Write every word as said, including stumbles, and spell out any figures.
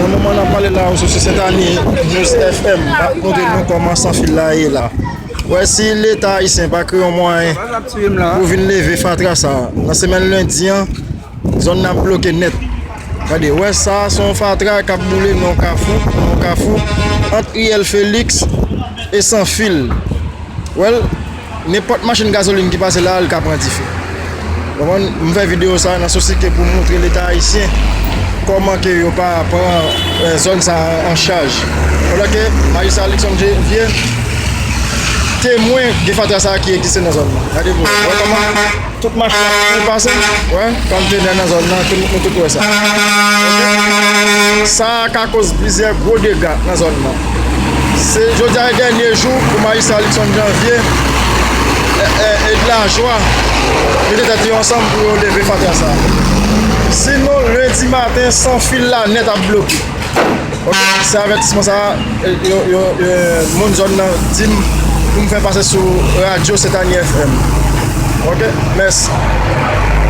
Nan moman n ap pale la, ou sou Sentani News F M, m ap montre nou kòman sanfil la ye la. Wè, si Leta ayisyen pa kreye yon mwayen pou vin leve fatra sa a, nan semèn lendi an, zòn nan ap bloke nèt. Gade, wè, sa a se yon fatra k ap boule nan yon kafou, nan yon kafou ant Riyèl Felix e Sanfil. Wè l, nenpòt machin gazolin ki pase la, l ka pran dife. Konprann? M fè videyo sa a nan sousi ke pou montre Leta ayisyen kòman ke yo pa pran, eh, zòn sa a an chaj. Pandan ke Majistra Luckson Janvier temwen de fatra sa a ki egziste nan zòn nan. Gade pou wè kòman tout machin ap kouri pase. Wè, kantite nèg nan zòn nan, tout, nou tout wè sa. Oke? Sa a ka koz plizyè gwo dega nan zòn nan. Se jodi a e dènye jou pou Majistra Luckson Janvier e, e, e Lajwa mete tèt yo ansanm pou yo leve fatra sa a. Sinon, lendi maten, sanfil la nèt ap bloke. Oke, se avètisman sa a, e, yo, yo, e, moun zòn nan di m pou m fè pase sou radyo Sentani F M. Oke, mèsi.